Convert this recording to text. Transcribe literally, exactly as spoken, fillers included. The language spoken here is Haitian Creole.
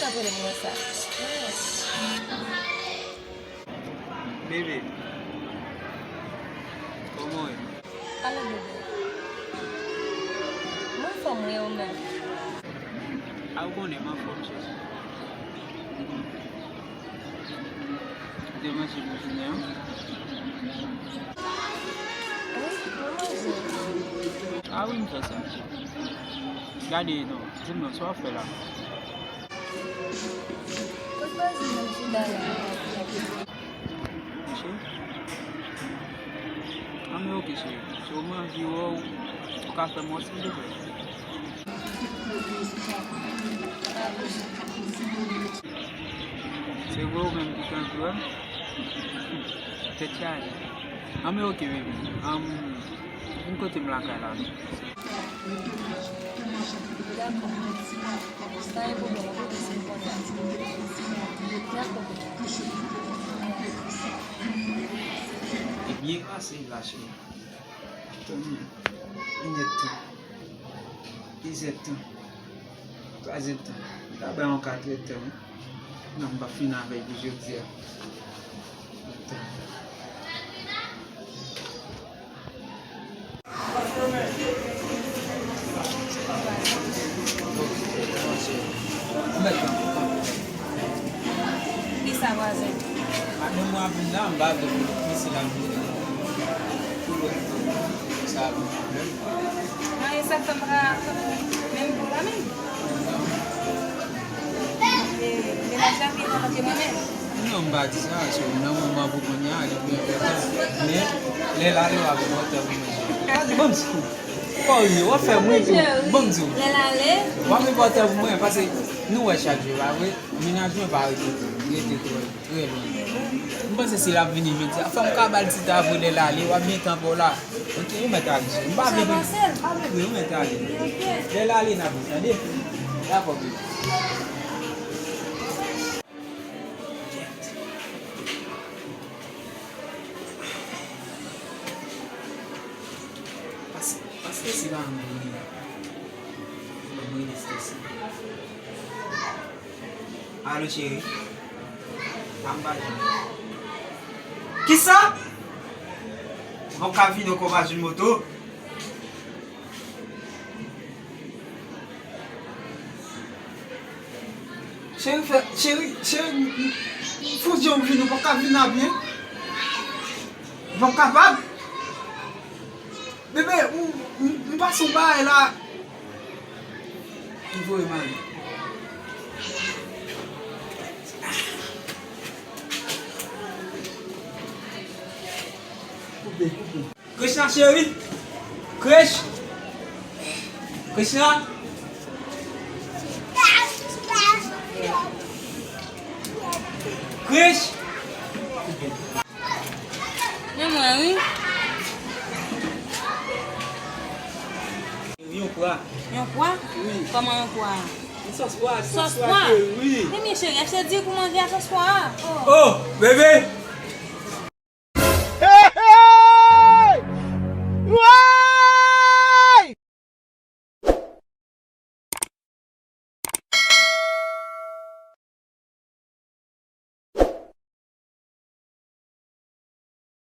Sa t rele m konsa? Bebe, kòman w ye? Alo, bebe. Mwen anfòm, wi, ou menm? A, ou konnen, m anfòm, cheri. Ou te manje pou jounen an? Wi, mwen manje. A wi, m fè sa. Gade non, di m non, sa w ap fè la? Kot baz mwen chita la? Cheri? Anben, oke, cheri. Si w anvi wè w, ou ka fè m wè, silvouplè. Se vre ou menm ki t anvi wè m? Tèt chaje. Anben, oke, baby. Anm, vin kote m lakay la, non. Dakò. Pa gen pwoblèm, ou bezwen konnen. Dakò. Byen pase la, cheri. Tann mwen. Inèdtan. Dezèdtan. Twazyèdtan. M ta bay yon katrèdtan, wi. Non, m p ap fini avè l pou jodi a. Kisa, vwazen? Madanm mwen ap vin la, m pa vle pou li, si l ap vin la. Pou lòt sa ap gen pwoblèm. Mwen, sa k fè m pa menm pou la menm. E, mennaj la pi enpòtan ke mwen menm. Non, m pa di sa, se nan moman pou kounye a, li pi enpòtan. Men, lè l ale, w ap enpòtan pou mwen. Gade, ban m di w. Kòman w ye? W ap fè m ri tou. Ban m di w. Lè l ale. W ap enpòtan pou mwen, paske nou wè chak jou, pa vre? Mennaj mwen pa rete tou, li rete twò, trè lwen. M panse si l ap vini jodi a, fò m ka ba l ti tan apre lè l ale, w ap gen tan pa w la. Oke, ou mèt ale, cheri. M pa vle, pa vle, ou mèt ale. Lè l ale, n ap ri, tande? Dakò, bebe. Pas-, paske se pa mwen li ye. Mwen rele Stacy. Alo, cheri. A m pa jwenn. Kisa? Bon, ka vin ankò pa jwenn moto. Cheri, fè, cheri, cheri, m, m, m, fò jan m vin, ou pa ka vin a pye? Ou pa kapab? Bebe, ou, m, m pase yon bagay la. Ou voye m ale. Koupe, koupe. Krishna cheri. Krish. Krishna. Krish. Men mwen, wi. Yon pwa. Yon pwa? Wi. Kòman yon pwa? Yon sòs pwa, sòs pwa. Wi. Men, men cheri, achte diri pou manje a sòs pwa a. Oh. Oh, bebe.